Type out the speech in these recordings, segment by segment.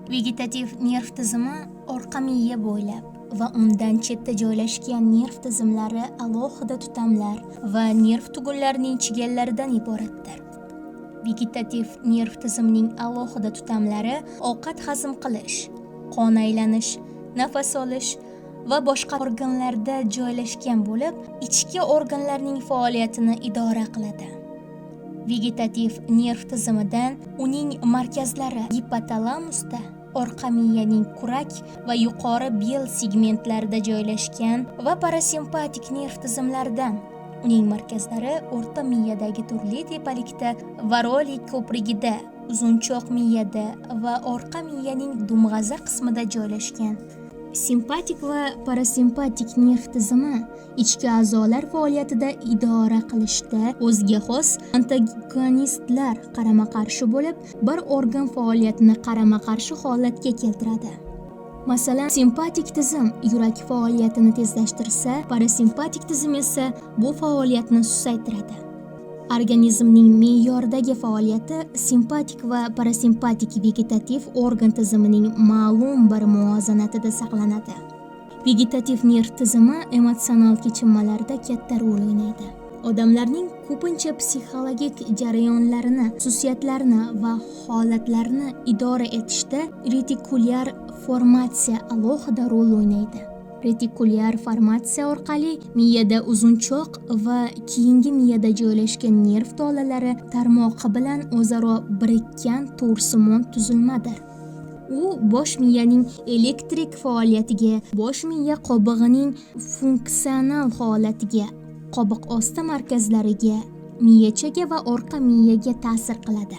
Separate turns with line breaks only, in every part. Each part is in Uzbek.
Vegetativ nerv tizimi orqa miya bo'ylab va undan chetda joylashgan nerv tizimlari alohida tutamlar va nerv tugunlarining chigallaridan iboratdir. Vegetativ nerv tizimining alohida tutamlari ovqat hazm qilish, qon aylanish, nafas olish va boshqa organlarda joylashgan bo'lib, ichki organlarning faoliyatini idora qiladi. Vegetativ nerv tizimidan uning markazlari gipotalamusda, orqa miyaning kurak va yuqori bel segmentlarida joylashgan va parasimpatik nerv tizimlaridan uning markazlari o'rta miyadagi turli tepalikda, Varoli ko'prigida, uzunchoq miyada va orqa miyaning dumg'aza qismida joylashgan. Simpatik va parasimpatik nerv tizimi ichki a'zolar faoliyatida idora qilishda o'ziga xos antagonistlar qarama-qarshi bo'lib, bir organ faoliyatini qarama-qarshi holatga keltiradi. Masalan, simpatik tizim yurak faoliyatini tezlashtirsa, parasimpatik tizim esa bu faoliyatni susaytiradi. Organizmning me'yordagi faoliyati simpatik va parasimpatik vegetativ organ tizimining ma'lum bir muvozanatida saqlanadi. Vegetativ nerv tizimi emotsional kechinmalarda katta rol o'ynaydi. Odamlarning ko'pincha psixologik jarayonlarini, xususiyatlarini va holatlarini idora etishda retikulyar formatsiya alohida rol o'ynaydi. Retikulyar formatsiya orqali miyada uzunchoq va keyingi miyada joylashgan nerv tolalari tarmog'i bilan o'zaro birikkan to'rsimon tuzilmadir. U bosh miyaning elektrik faoliyatiga, bosh miya qobig'ining funksional holatiga, qobiq osti markazlariga, miyachaga va orqa miyaga ta'sir qiladi.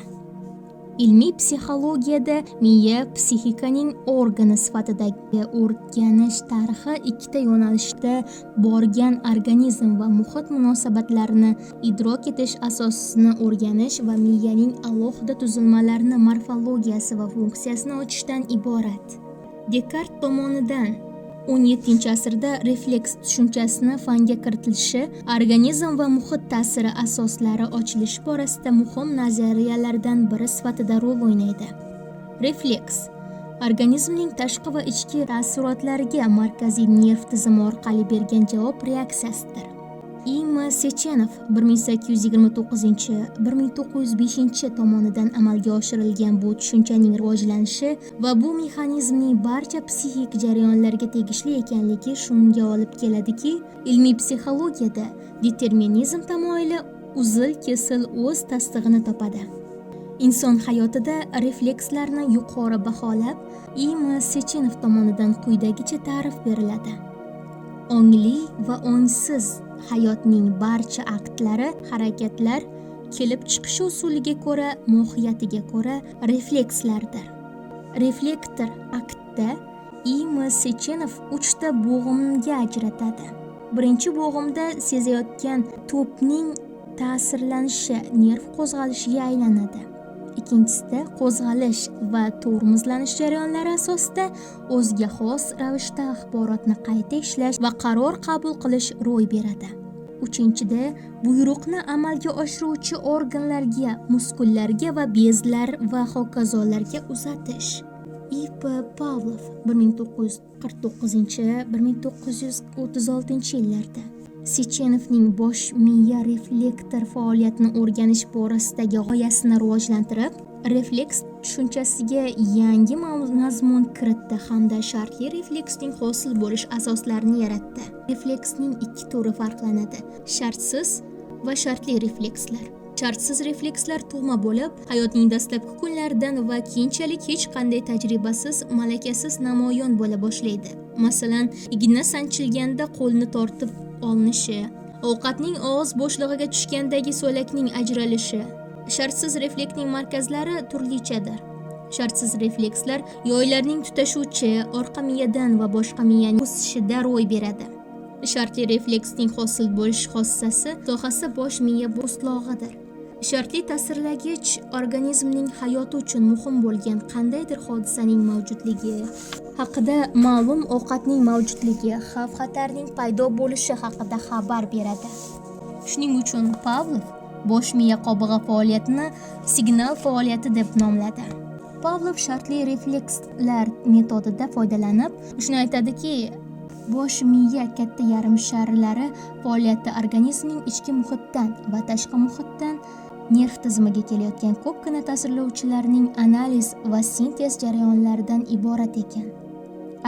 Ilmiy psixologiyada miya psixikaning organi sifatidagi o'rganish tarixi ikkita yo'nalishda borgan: organizm va muhit munosabatlarini idrok etish asosini o'rganish va miyaning alohida tuzilmalarini morfologiyasi va funksiyasini ochishdan iborat. Dekart tomonidan 17 asrda refleks tushunchasini fanga kiritilishi organizm va muhit ta'siri asoslari ochilishi borasida muhim nazariyalardan biri sifatida rol o'ynaydi. Refleks organizmning tashqi va ichki taassurotlariga markaziy nerv tizimi orqali bergan javob reaksiyasidir. I.M. Sechenov 1829-1905 tomonidan amalga oshirilgan bu tushunchaning rivojlanishi va bu mexanizmning barcha psixik jarayonlarga tegishli ekanligi shunga olib keladiki, ilmiy psixologiyada determinizm tamoyili uzil-kesil o'z tasdig'ini topadi. Inson hayotida reflekslarni yuqori baholab, I.M. Sechenov tomonidan quyidagicha ta'rif beriladi: Ongli va ongsiz hayotning barcha aktlari, harakatlar kelib chiqishi usuliga ko'ra, mohiyatiga ko'ra reflekslardir. Reflektor aktda I.M. Sechenov uchta bo'g'imga ajratadi. Birinchi bo'g'imda sezayotgan to'pning ta'sirlanishi nerv qo'zg'alishiga aylanadi. Ikkinchisida qo'zg'alish va tormozlanish jarayonlari asosida o'ziga xos ravishda axborotni qayta ishlash va qaror qabul qilish ro'y beradi. Uchinchida buyruqni amalga oshiruvchi organlarga, muskullarga va bezlar va hokazolarga uzatish. I.P. Pavlov 1949-1936 yillarda Sechenovning bosh miya reflektor faoliyatini o'rganish borasidagi g'oyasini rivojlantirib, refleks tushunchasiga yangi mazmun kiritdi hamda shartli refleksning hosil bo'lish asoslarini yaratdi. Refleksning ikki turi farqlanadi: shartsiz va shartli reflekslar. Shartsiz reflekslar tug'ma bo'lib, hayotning dastlabki kunlaridan va keyinchalik hech qanday tajribasiz, malakasiz namoyon bo'la boshlaydi. Masalan, igna sanchilganda qo'lni tortib olinishi, ovqatning og'iz bo'shlig'iga tushgandagi so'lakning ajralishi. Shartsiz refleksning markazlari turlichadir. Shartsiz reflekslar yoylarning tutashuvchi orqa miyadan va boshqa miyaning o'sishida ro'y beradi. Shartli refleksning hosil bo'lish xossasi sohasi bosh miya po'stlog'idir. Shartli ta'sirlagich organizmning hayoti uchun muhim bo'lgan qandaydir hodisaning mavjudligi haqida ma'lum ovqatning mavjudligi, xavf-xatarning paydo bo'lishi haqida xabar beradi. Shuning uchun Pavlov bosh miya qobig'i faoliyatini signal faoliyati deb nomladi. Pavlov shartli reflekslar metodida foydalanib, shuni aytadiki, bosh miya katta yarim sharlari faoliyati organizmning ichki muhitdan va tashqi muhitdan nerv tizimiga kelayotgan ko'pgina ta'sirlovchilarning analiz va sintez jarayonlaridan iborat ekan.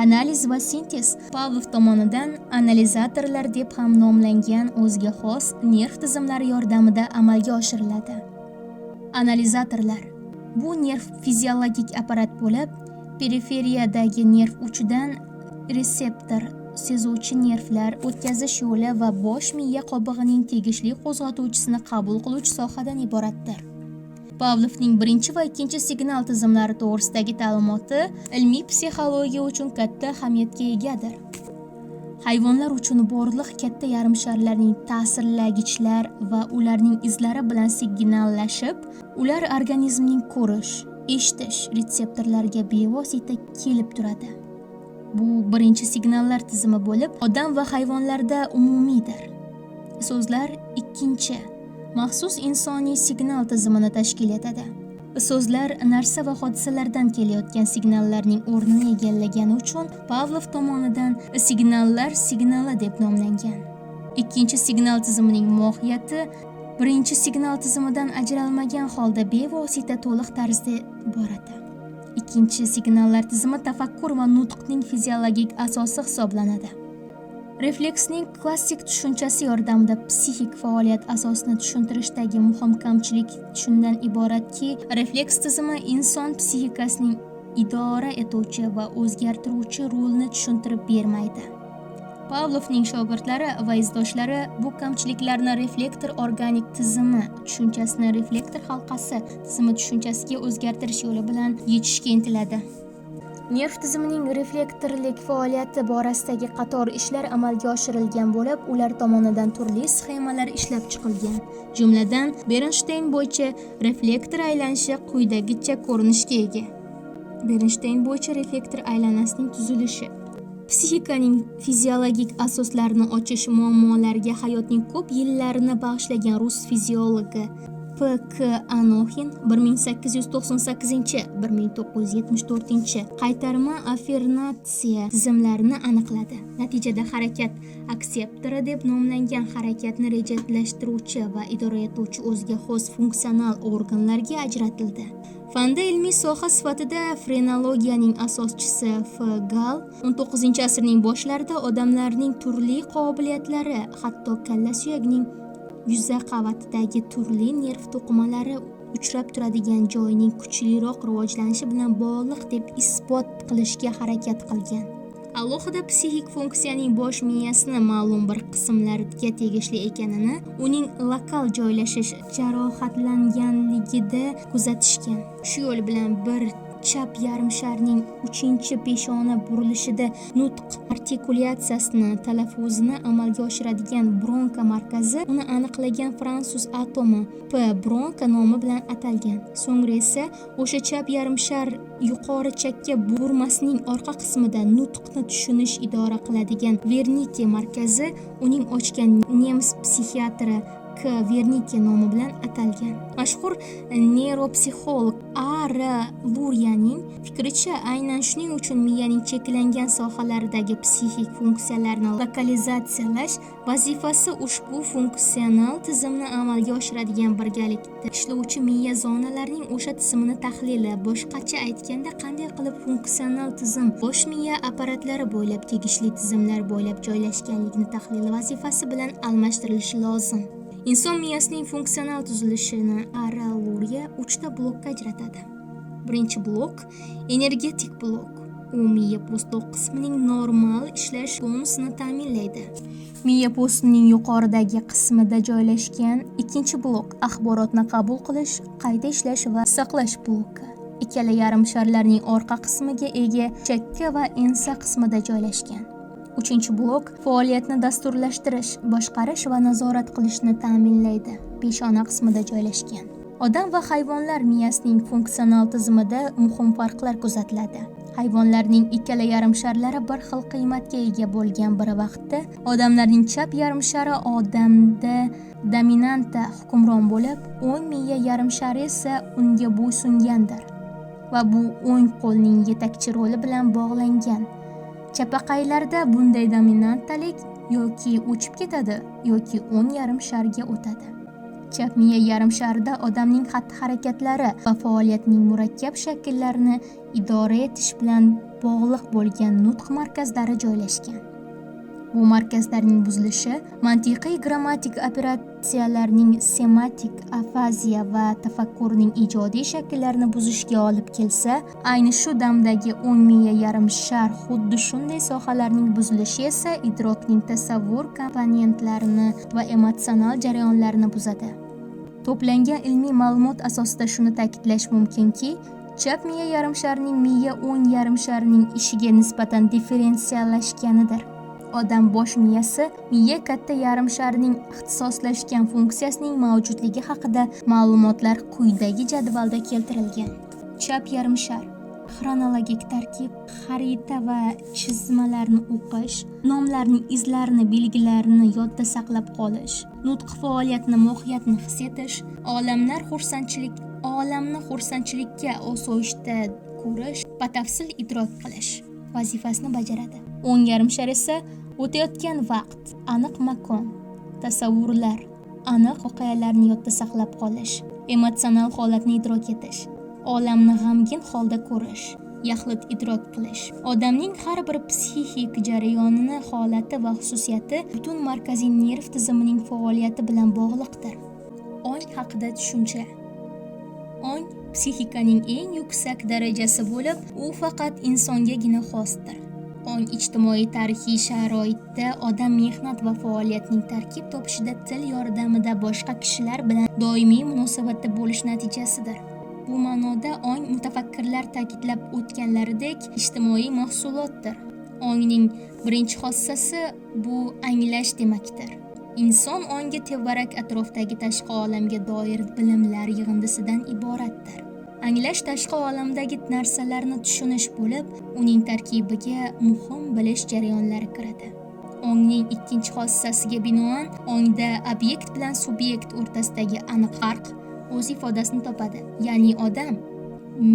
Analiz va sintez Pavlov tomonidan analizatorlar deb ham nomlangan o'ziga xos nerv tizimlari yordamida amalga oshiriladi. Analizatorlar bu nerv fiziologik apparat bo'lib, periferiyadagi nerv uchidan reseptor sezuvchi nervlar o'tkazish yo'li va bosh miya qobig'ining tegishli qo'zg'atuvchisini qabul qiluvchi sohadan iboratdir. Pavlovning birinchi va ikkinchi signal tizimlari to'g'risidagi ta'limoti ilmiy psixologiya uchun katta ahamiyatga egadir. Hayvonlar uchun borliq katta yarimsharlarning ta'sirlagichlar va ularning izlari bilan signallashib, ular organizmning ko'rish, eshitish retseptorlariga bevosita kelib turadi. Bu birinchi signallar tizimi bo'lib, odam va hayvonlarda umumiydir. So'zlar ikkinchi, maxsus insoniy signal tizimini tashkil etadi. So'zlar narsa va hodisalardan kelayotgan signallarning o'rnini egallagani uchun Pavlov tomonidan signallar signali deb nomlangan. Ikkinchi signal tizimining mohiyati birinchi signal tizimidan ajralmagan holda bevosita to'liq tarzda boradi. Ikkinchi signallar tizimi tafakkur va nutqning fiziologik asosi hisoblanadi. Refleksning klassik tushunchasi yordamida psixik faoliyat asosini tushuntirishdagi muhim kamchilik shundan iboratki, refleks tizimi inson psixikasining idora etuvchi va o'zgartiruvchi rolini tushuntirib bermaydi. Pavlovning shogirdlari va izdoshlari bu kamchiliklarni reflektor organik tizimi tushunchasini reflektor halqasi tizimi tushunchasiga o'zgartirish yo'li bilan yechishga intiladi. Nerv tizimining reflektorlik faoliyati borasidagi qator ishlar amalga oshirilgan bo'lib, ular tomonidan turli sxemalar ishlab chiqilgan. Jumladan, Bernstein bo'yicha reflektor aylanishi quyidagicha ko'rinishga ega. Bernstein bo'yicha reflektor aylanasining tuzilishi. Psixikaning fiziologik asoslarini ochish muammolariga hayotning ko'p yillarini bag'ishlagan rus fiziologi P.K. Anoxin 1898-1974 qaytarma afferentatsiya tizimlarini aniqladi. Natijada harakat akseptori deb nomlangan harakatni rejalashtiruvchi va idora etuvchi o'ziga xos funksional organlarga ajratildi. Fanda ilmiy soha sifatida frenologiyaning asoschisi F. Gall 19-asrning boshlarida odamlarning turli qobiliyatlari, hatto kalla suyagining yuza qavatidagi turli nerv to'qimalari uchrab turadigan joyning kuchliroq rivojlanishi bilan bog'liq deb isbot qilishga harakat qilgan. Alohida psixik funksiyaning bosh miyasini ma'lum bir qismlarga tegishli ekanini uning lokal joylashish jarohatlanganligida kuzatishgan. Shu yo'l bilan bir chap yarim sharning 3-peshona burilishida nutq artikulyatsiyasini, talaffuzini amalga oshiradigan Bronka markazi uni aniqlagan fransuz atomi P. Bronka nomi bilan atalgan. So'ngra esa o'sha chap yarim shar yuqori chakka burmasining orqa qismida nutqni tushunish idora qiladigan Vernike markazi uning ochgan nemis psixiatri K. Vernike nomi bilan atalgan. Mashhur neyropsixolog A. R. Luryaning fikricha, aynan shuning uchun miyaning cheklangan sohalaridagi psixik funksiyalarni lokalizatsiyalash vazifasi ushbu funksional tizimni amalga oshiradigan birgalikda ishlovchi miya zonalarining o'sha tizimini tahlili, boshqacha aytganda, qanday qilib funksional tizim bosh miya apparatlari bo'ylab tegishli tizimlar bo'ylab joylashganligini tahlili vazifasi bilan almashtirilishi lozim. Inson miyasining funksional tuzilishini A. R. Lurya 3 ta blokka ajratadi. Birinchi blok energetik blok. U miya po'stloq qismining normal ishlash tonusini ta'minlaydi. Miya po'stining yuqoridagi qismida joylashgan ikkinchi blok axborotni qabul qilish, qayta ishlash va saqlash bloki. Ikkala yarim sharlarning orqa qismiga ega chakka va ensa qismida joylashgan. Uchinchi blok faoliyatni dasturlashtirish, boshqarish va nazorat qilishni ta'minlaydi. Peshona qismida joylashgan. Odam va hayvonlar miyasining funksional tizimida muhim farqlar kuzatiladi. Hayvonlarning ikkala yarim sharlari bir xil qiymatga ega bo'lgan bir vaqtda, odamlarning chap yarim shari odamda dominanta hukmron bo'lib, o'ng miya yarim shari esa unga bo'ysungandir. va bu o'ng qo'lning yetakchi roli bilan bog'langan. Chapaqaylarda bunday dominantalik yoki o'chib ketadi, yoki o'ng yarim sharga o'tadi. Chap miya yarim sharida odamning xatti-harakatlari va faoliyatining murakkab shakllarini idora etish bilan bog'liq bo'lgan nutq markazlari joylashgan. Bu markazlarning buzilishi mantiqiy grammatik operatsiyalarning semantik afaziya va tafakkurning ijodiy shakllarini buzishga olib kelsa, ayni shu damdagi o'ng miya yarim shar xuddi shunday sohalarning buzilishi esa idrokning tasavvur komponentlarini va emotsional jarayonlarini buzadi. To'plangan ilmiy ma'lumot asosida shuni ta'kidlash mumkinki, chap miya yarim sharining miya o'ng yarim sharining ishiga nisbatan differensiallashganidir. Odam bosh miyasi miya katta yarim sharining ixtisoslashgan funksiyasining mavjudligi haqida ma'lumotlar quyidagi jadvalda keltirilgan. Chap yarim shar xronologik tarkib, xarita va chizmalarni o'qish, nomlarning izlarini, belgilarini yodda saqlab qolish, nutq faoliyatini, mohiyatini his etish, olamni xursandchilikka, osoyishta ko'rish, batafsil idrok qilish vazifasini bajaradi. O'ng yarim shar esa o'tayotgan vaqt, aniq makon, tasavvurlar, aniq voqealarni yodda saqlab qolish, emotsional holatni idrok etish, olamni g'amgin holda ko'rish, yaxlit idrok qilish. Odamning har bir psixik jarayonini holati va xususiyati butun markaziy nerv tizimining faoliyati bilan bog'liqdir. Ong haqida tushuncha. Ong psixikaning eng yuksak darajasi bo'lib, u faqat insongagina xosdir. Ong ijtimoiy tarixiy sharoitda odam mehnat va faoliyatning tarkib topishida til yordamida boshqa kishilar bilan doimiy munosabatda bo'lish natijasidir. Bu ma'noda ong mutafakkirlar ta'kidlab o'tganlaridek ijtimoiy mahsulotdir. Ongning birinchi xossasi bu anglash demakdir. Inson ongi tevarak atrofdagi tashqi olamga doir bilimlar yig'indisidan iboratdir. Anglash tashqi olamdagi narsalarni tushunish bo'lib, uning tarkibiga muhim bilish jarayonlari kiradi. Ongning ikkinchi xossasiga binoan, ongda obyekt bilan subyekt o'rtasidagi aniq farq o'z ifodasini topadi. Ya'ni odam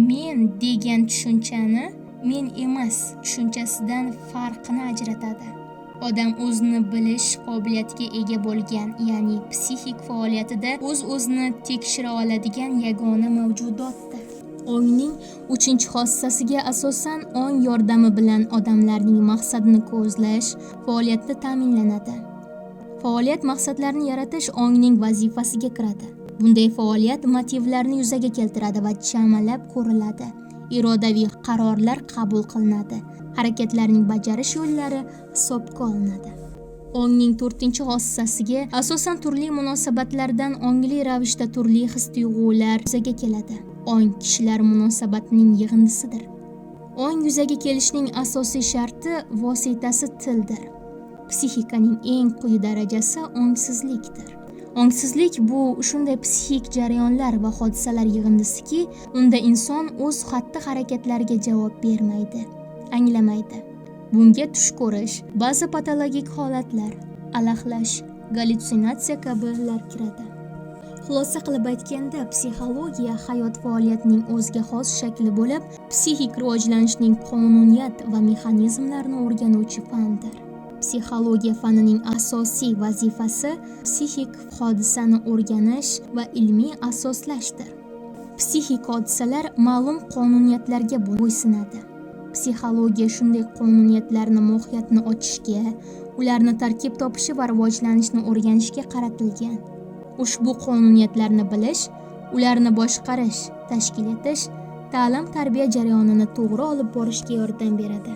men degan tushunchani men emas tushunchasidan farqini ajratadi. Odam o'zini bilish qobiliyatiga ega bo'lgan, ya'ni psixik faoliyatida o'z-o'zini tekshira oladigan yagona mavjudotdir. Ongning uchinchi xossasiga asosan ong yordami bilan odamlarning maqsadini ko'zlash faoliyati ta'minlanadi. Faoliyat maqsadlarni yaratish ongning vazifasiga kiradi. Bunday faoliyat motivlarni yuzaga keltiradi va chamalab ko'riladi. Irodaviy qarorlar qabul qilinadi. Harakatlarning bajarish yo'llari hisobga olinadi. Ongning to'rtinchi xossasiga asosan turli munosabatlardan ongli ravishda turli his-tuyg'ular yuzaga keladi. Ong kishilar munosabatining yig'indisidir. Ong yuzaga kelishining asosiy sharti vositasi tildir. Psixikaning eng quyi darajasi ongsizlikdir. Ongsizlik bu shunday psixik jarayonlar va hodisalar yig'indisiki, unda inson o'z xatti-harakatlariga javob bermaydi, anglamaydi. Bunga tush ko'rish, ba'zi patologik holatlar, alahlash, gallyutsinatsiya kabilar kiradi. Xulosa qilib aytganda, psixologiya hayot faoliyatining o'ziga xos shakli bo'lib, psixik rivojlanishning qonuniyat va mexanizmlarini o'rganuvchi fandir. Psixologiya fanining asosiy vazifasi psixik hodisani o'rganish va ilmiy asoslashdir. Psixik hodisalar ma'lum qonuniyatlarga bo'ysunadi. Psixologiya shunday qonuniyatlarni mohiyatini ochishga, ularni tarkib topishi va rivojlanishini o'rganishga qaratilgan. Ushbu qonuniyatlarni bilish, ularni boshqarish, tashkil etish, ta'lim-tarbiya jarayonini to'g'ri olib borishga yordam beradi.